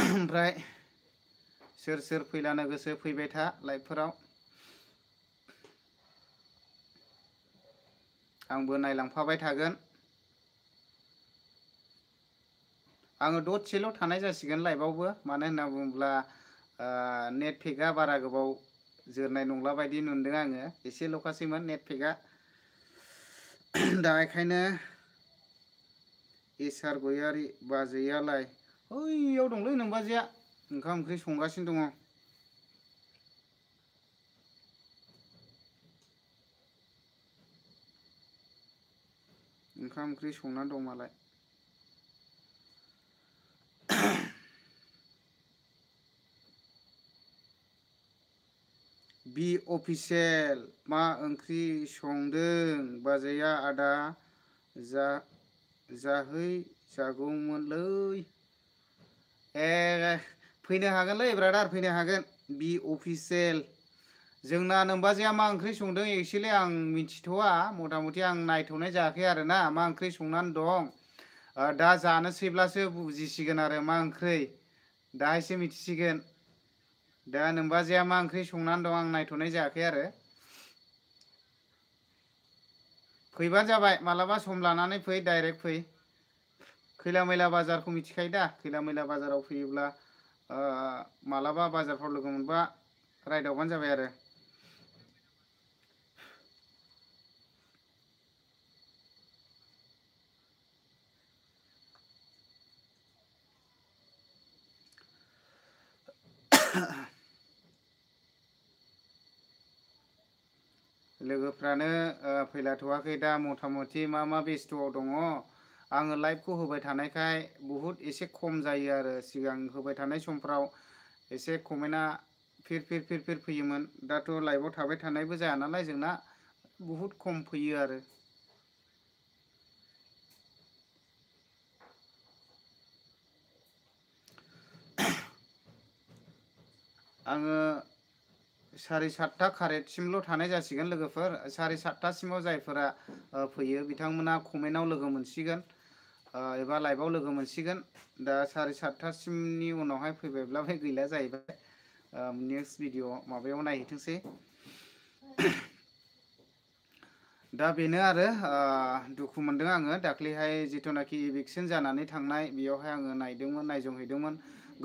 ओमफ्राय सोर सोर फैलानो गोसो फैबाय था लाइभफोराव आंबो नायलांफाबाय थागोन आङो दसेल' थानाय जासिगोन लाइभआवबो मानो होनना बुङोब्ला नेट पेकआ बारा गोबाव जोरनाय नंला बायदि नुदों आङो एसेल'खासैमोन नेट पेकआ दा बेखायनो इसार गयारि बाजैयालाय ओइयाव दंलै नोंबाजैया ओंखाम ओंख्रि संगासिनो दङ ओंखाम ओंख्रि संनानै दं मालाय बि अफिसियेल मा ओंख्रि संदों बाजैया आदा जाहै जागौमोनलै ए फैनो हागोनलै ब्रादार फैनो हागोन बि अफिसियेल जोंना नोमबाजैया मा ओंख्रि संदों एक्सुवेलि आं मिथिथ'वा मथा मथि आं नायथ'नाय जायाखै आरोना मा ओंख्रि संनानै दं दा जानोसैब्लासो बुजिसिगोन आरो मा ओंख्रि दाहायसो मिथिसिगोन दा नोमबाजैया मा ओंख्रि संनानै दं आं नायथ'नाय जायाखै आरो फैबानो जाबाय मालाबा सम लानानै फै डाइरेक्ट फै खैला मैला बाजारखौ मिथिखायो दा खैला मैला बाजाराव फैयोब्ला मालाबा बाजारफ्राव लोगो मोनबा रायदावबानो जाबाय आरो लोगोफ्रानो फैलाथ'वाखै दा मथा मथि मा बेस्थ'आव दङ आङो लाइभखौ होबाय थानायखाय बुहुद एसे खम जायो आरो सिगां होबाय थानाय समफ्राव एसे कमेन्टआ फिर फैयोमोन दाथ' लाइभआव थाबाय थानायबो जाया नालाय जोंना बुहुद खम फैयो आरो आङो 7:30 कारेक्टसिमल' थानाय जासिगोन लोगोफोर 7:30सिमाव जायफोरा फैयो बिथांमोना कमेन्टआव लोगो मोनसिगोन एबा लाइभआव लोगो मोनसिगोन दा 7:30सिमनि उनावहाय फैबायब्ला गैला जाहैबाय नेक्स्ट भिडिअ माबायाव नायहैथोंसै दा बेनो आरो दुखु मोनदों आङो दाख्लैहाय जिथुनाखि इभिक्सन जानानै थांनाय बेयावहाय आङो नायदोंमोन नायजोंहैदोंमोन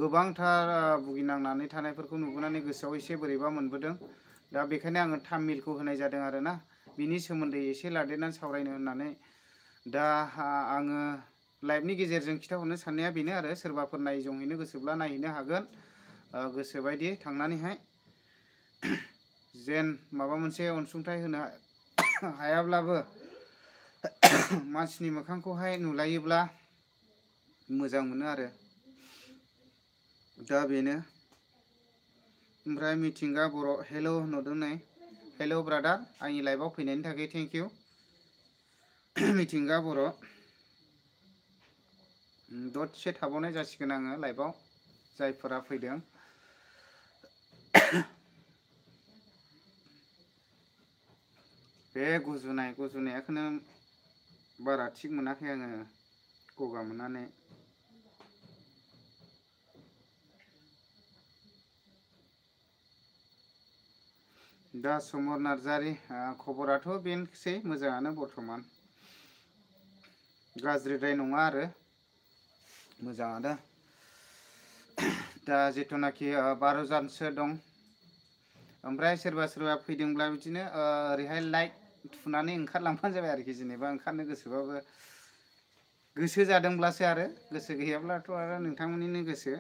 गोबांथार भुगिनांनानै थानायफोरखौ नुबोनानै गोसोआव एसे बोरैबा मोनबोदों दा बेखायनो आङो थाम्बनेलखौ होनाय जादों आरोना बिनि सोमोन्दै एसे लादेरनानै सावरायनो होननानै दा आङो लाइभनि गेजेरजों खिन्थाहरनो साननाया बेनो आरो सोरबाफोर नायजोंहैनो गोसोब्ला नायहैनो हागोन गोसोबायदि थांनानैहाय जेन माबा मोनसे अनसुंथाइ होनो हायाब्लाबो मानसिनि मोखांखौहाय नुलायोब्ला मोजां मोनो आरो दा बेनो ओमफ्राय मिथिंगा बर' हेल' नुदों नै हेल' ब्रादार आंनि लाइभआव फैनायनि थाखाय थेंक इउ मिथिंगा बर' दसे थाबावनाय जासिगोन आङो लाइभआव जायफोरा फैदों बे गुजुनायखौनो बारा थिग मोनाखै आङो गगा मोननानै दा समर नार्जारि खबराथ' बेनोसै मोजाङानो बर्थमान गाज्रिद्राय नङा आरो मोजाङानो दा जिथुनाखि 12 जानसो दं ओमफ्राय सोरबा फैदोंब्ला बिदिनो ओरैहाय लाइक थुनानै ओंखारलांबानो जाबाय आरोखि जेनेबा ओंखारनो गोसोबाबो गोसो जादोंब्लासो आरो गोसो गैयाब्लाथ' आरो नोंथांमोननिनो गोसो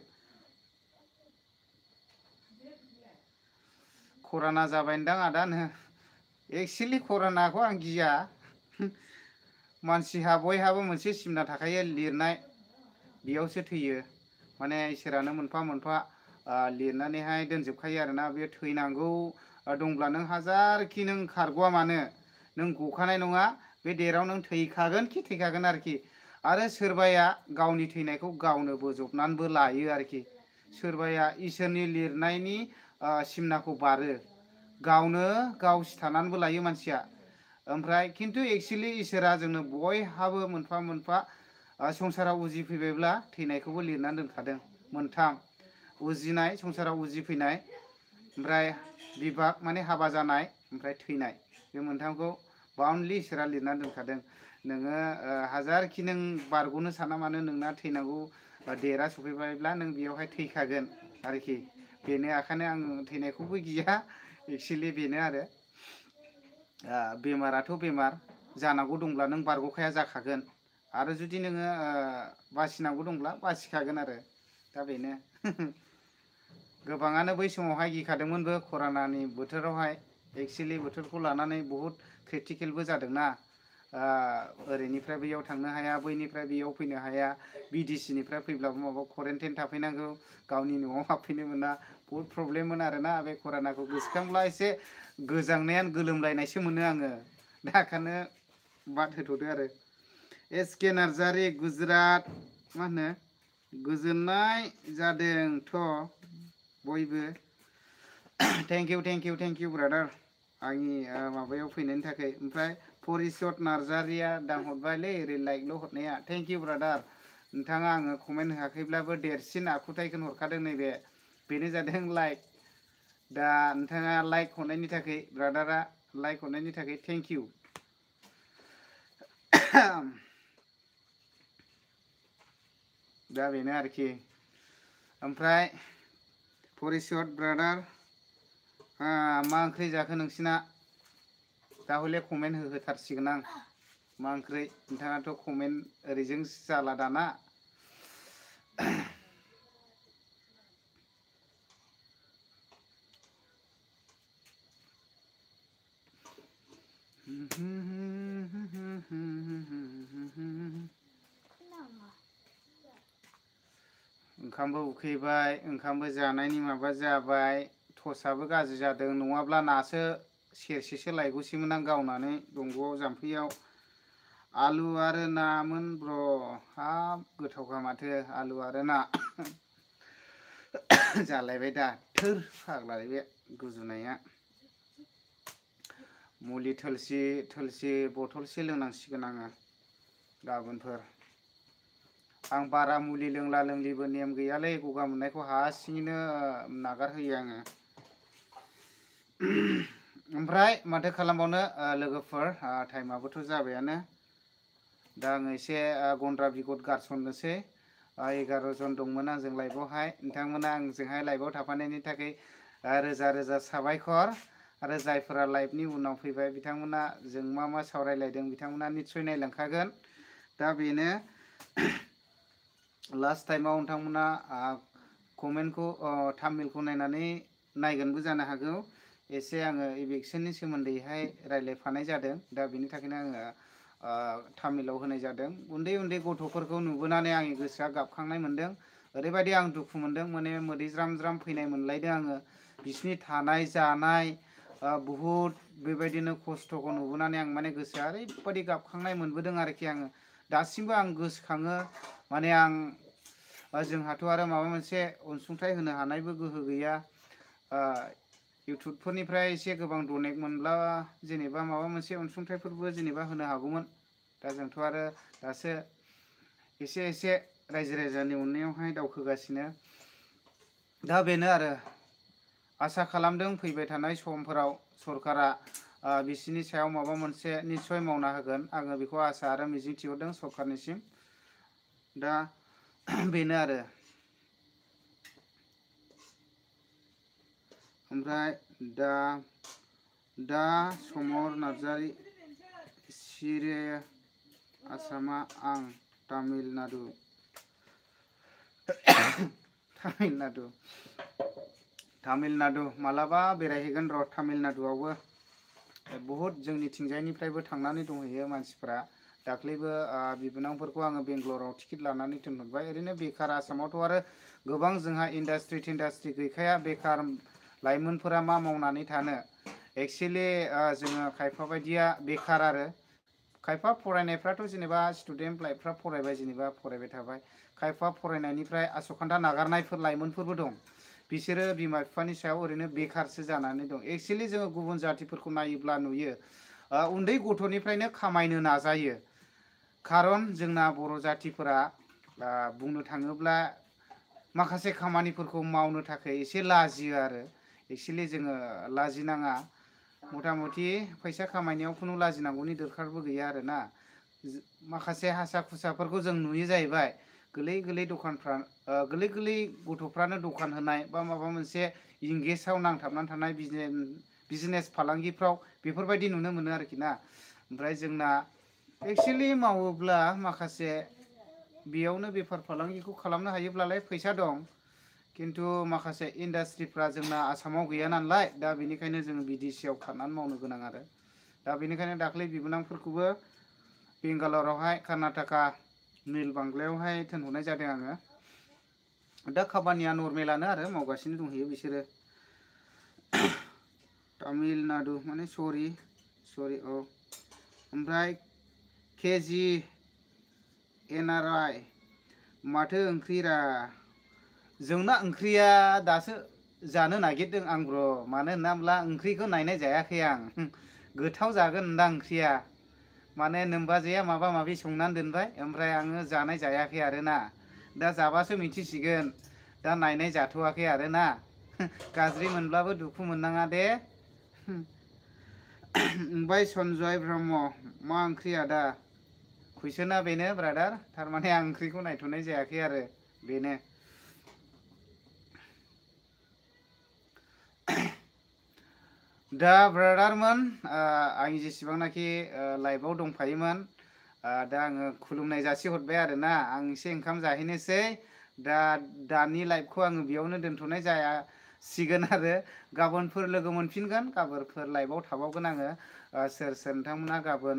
कर'ना जाबायनदां आदानो एक्सुवेलि कर'नाखौ आं गिया मानसिहा बयहाबो मोनसे सिमना थाखायो लिरनाय बेयावसो थैयो माने इसोरानो मोनफा मोनफा लिरनानैहाय दोनजोबखायो आरोना बे थैनांगौ दंब्ला नों हाजारखि नों खारग'वा मानो नों गखानाय नङा बे डेटआव नों थैखागोन आरोखि आरो सोरबाया गावनि थैनायखौ गावनो बोजबनानैबो लायो आरोखि सोरबाया इसोरनि लिरनायनि सिमनाखौ बारो गावनो गाव सिथानानैबो लायो मानसिया ओमफ्राय खिन्थु एक्सुवेलि इसोरा जोंनो बयहाबो मोनफा मोनफा संसाराव उजिफैबायब्ला थैनायखौबो लिरनानै दोनखादों मोनथाम उजिनाय संसाराव उजिफैनाय ओमफ्राय बिबाग माने हाबा जानाय ओमफ्राय थैनाय बे मोनथामखौ बाउन्डलि इसोरा लिरना दोनखादों नोङो हाजारखि नों बारग'नो साना मानो नोंना थैनांगौ देरा सफैबायब्ला नों बेयावहाय थैखागोन आरोखि बेनो ओंखायनो आं थैनायखौबो गिया एक्सुवेलि बेनो आरो बेमाराथ' बेमार जानांगौ दंब्ला नों बारग'खाया जाखागोन आरो जुदि नोङो बासिनांगौ दंब्ला बासिखागोन आरो दा बेनो गोबाङानो बै समावहाय गिखादोंमोनबो कर'नानि बोथोरावहाय एक्सुवेलि बोथोरखौ लानानै बहुद क्रिटिकेलबो जादोंना ओरैनिफ्राय बैयाव थांनो हाया बैनिफ्राय बैयाव फैनो हाया बिडिसिनिफ्राय फैब्लाबो माबा क्वारेन्टाइन थाफैनांगौ गावनि न'आव हाबफैनो मोना बहुद प्रब्लेममोन आरोना बे कर'नाखौ गोसोखांब्ला एसे गोजांनायानो गोलोमलायनायसो मोनो आङो दा ओंखायनो बाद होथ'दो आरो एस.के. नार्जारि गुजरात मा होनो गोजोननाय जादोंथ' बयबो थेंक इउ ब्रादार आंनि माबायाव फैनायनि थाखाय ओमफ्राय परिसत नार्जारिया दांहरबायलै ओरै लाइकल' हरनाया थेंक इउ ब्रादार नोंथाङा आङो कमेन्ट होआखैब्लाबो देरसिन आखुथायखौनो हरखादों नैबे बेनो जादों लाइक दा नोंथाङा लाइक हरनायनि थाखाय ब्रादारा लाइक हरनायनि थाखाय थेंक इउ दा बेनो आरोखि ओमफ्राय परिसत ब्रादार मा ओंख्रि जाखो नोंसिना दा हले कमेन्ट होथारसिगोन आं मा ओंख्रि नोंथाङाथ' कमेन्ट ओरैजों जाला दाना ओंखामबो उखैबाय ओंखामबो जानायनि माबा जाबाय टसाबो गाज्रि जादों नङाब्ला नासो सेरसेसो लायगौसैमोन आं गावनानै दंग'आव जाम्फैयाव आलु आरो नामोन ब्र हाब गोथावखा माथो आलु आरो ना जालायबाय दा थोर फाग्लाय बे गुजुनाया मुलि थोलसि बथलसे लोंनांसिगोन आङो गाबोनफोर आं बारा मुलि लोंला लोंलिबो नेम गैयालै गगा मोननायखौ हारसिङैनो नागारहोयो आङो ओमफ्राय माथो खालामबावनो लोगोफोर टाइमाबोथ' जाबायानो दा आङो एसे गन्द्रा बिगद गारसननोसै 11 जन दंमोन आंजों लाइभआवहाय नोंथांमोना आंजोंहाय लाइभआव थाफानायनि थाखाय रोजा रोजा साबायखर आरो जायफोरा लाइभनि उनाव फैबाय बिथांमोना जों मा सावरायलायदों बिथांमोना निस्सय नायलांखागोन दा बेनो लास्ट टाइमाव नोंथांमोना कमेन्टखौ थाम्बनेलखौ नायनानै नायगोनबो जानो हागौ एसे आङो इभिक्सननि सोमोन्दैहाय रायज्लायफानाय जादों दा बेनि थाखायनो आङो थाम्बनेलाव होनाय जादों उन्दै उन्दै गथ'फोरखौ नुबोनानै आंनि गोसोआ गाबखांनाय मोनदों ओरैबायदि आं दुखु मोनदों माने मोदै ज्राम ज्राम फैनाय मोनलायदों आङो बिसिनि थानाय जानाय बहुद बेबायदिनो खस्थ'खौ नुबोनानै आं माने गोसोआ ओरैबायदि गाबखांनाय मोनबोदों आरोखि आङो दासिमबो आं गोसोखाङो माने आं जोंहाथ' आरो माबा मोनसे अनसुंथाइ होनो हानायबो गोहो गैया इउटुबफोरनिफ्राय एसे गोबां डनेट मोनब्ला जेनेबा माबा मोनसे अनसुंथाइफोरबो जेनेबा होनो हागौमोन दा जोंथ' आरो दासो एसे रायजो राजानि अननायावहाय दावखोगासिनो दा बेनो आरो आसा खालामदों फैबाय थानाय समफोराव सरकारा बिसिनि सायाव माबा मोनसे निस्सय मावना होगोन आङो बेखौ आसा आरो मिजिं थिहरदों सरकारनिसिम दा बेनो आरो ओमफ्राय दा समर नार्जारि सिरे आसामा आं तामिलनाडु मालाबा बेरायहैगोन र' तामिलनाडुआवबो बहुद जोंनिथिंजायनिफ्रायबो थांनानै दंहैयो मानसिफ्रा दाख्लैबो बिबोनांफोरखौ आङो बेंगलराव टिकेट लानानै दोनहरबाय ओरैनो बेखार आसामावथ' आरो गोबां जोंहा इन्डास्ट्रि गैखाया बेखार लाइमोनफोरा मा मावनानै थानो एक्सुवेलि जोङो खायफा बायदिया बेखार आरो खायफा फरायनायफ्राथ' जेनेबा स्टुडेन्ट लाइफफ्रा फरायबाय थाबाय खायफा फरायनायनिफ्राय आसखान्दा नागारनायफोर लाइमोनफोरबो दं बिसोरो बिमा बिफानि सायाव ओरैनो बेखारसो जानानै दं एक्सुवेलि जोङो गुबुन जातिफोरखौ नायोब्ला नुयो उन्दै गथ'निफ्रायनो खामायनो नाजायो खारन जोंना बर' जातिफोरा बुंनो थाङोब्ला माखासे खामानिफोरखौ मावनो थाखाय एसे लाजियो आरो एक्चुअलि जोङो लाजिनाङा मथा मथि फैसा खामायनायाव खुनु लाजिनांगौनि दरखारबो गैया आरो ना माखासे हासा खुसाफोरखौ जों नुयो जाहैबाय गोरलै गोरलै दखानफ्रा गोरलै गोरलै गथ'फ्रानो दखान होनाय बा माबा मोनसे इंगेजआव नांथाबनानै थानाय बिजनेस फालांगिफ्राव बेफोरबायदि नुनो मोनो आरोखि ना ओमफ्राय जोंना एक्चुअलि मावोब्ला माखासे बेयावनो बेफार फालांगिखौ खालामनो हायोब्लालाय फैसा दं खिन्थु माखासे इन्डास्ट्रिफ्रा जोंना आसामाव गैया नालाय दा बेनिखायनो जोङो बिदेशियाव खारनानै मावनो गोनां आरो दा बेनिखायनो दाख्लै बिबोनांफोरखौबो बेंगालरावहाय कर्नाटका मिल बांग्लायावहाय थिनहरनाय जादों आङो दा खामानिया नर्मेलानो आरो मावगासिनो दंहैयो बिसोरो तामिलनाडु माने सरि औ ओमफ्राय केजि NRI माथो ओंख्रिरा जोंना ओंख्रिया दासो जानो नागिरदों आं ब्र मानो होनना ओंख्रिखौ नायनाय जायाखै आं गोथाव जागोन होनदां ओंख्रिया माने नोमबाजैया माबा माबि संनानै दोनबाय ओमफ्राय आङो जानाय जायाखै आरोना दा जाबासो मिथिसिगोन दा नायनाय जाथ'वाखै आरोना गाज्रि मोनब्लाबो दुखु मोननाङा दे ओमफ्राय सन्जय ब्रह्म मा ओंख्रि आदा कुइसना बेनो ब्रादार थारमाने आं ओंख्रिखौ नायथ'नाय जायाखै आरो बेनो दा ब्रादारमोन आं जेसेबांनाखि लाइभआव दंफायोमोन दा आङो खुलुमनाय जासिहरबाय आरोना आं एसे ओंखाम जाहैनोसै दानि लाइभखौ आङो बेयावनो दोनथ'नाय जासिगोन आरो गाबोनफोर लोगो मोनफिनगोन गाबोनफोर लाइभआव थाबावगोन आङो सोर सोर नोंथांमोना गाबोन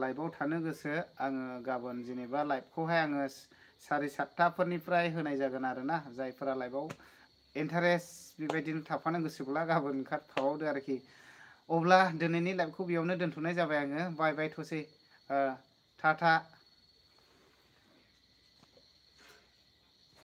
लाइभआव थानो गोसो आङो गाबोन जेनेबा लाइभखौहाय आङो 7:30फोरनिफ्राय होनाय जागोन आरोना जायफोरा लाइभआव इन्टारेस्ट बेबायदिनो थाफानो गोसोब्ला गाबोन ओंखारफाबावदो आरोखि अब्ला दिनैनि लाइभखौ बेयावनो दोनथ'नाय जाबाय आङो बाय बाय थसै टाटा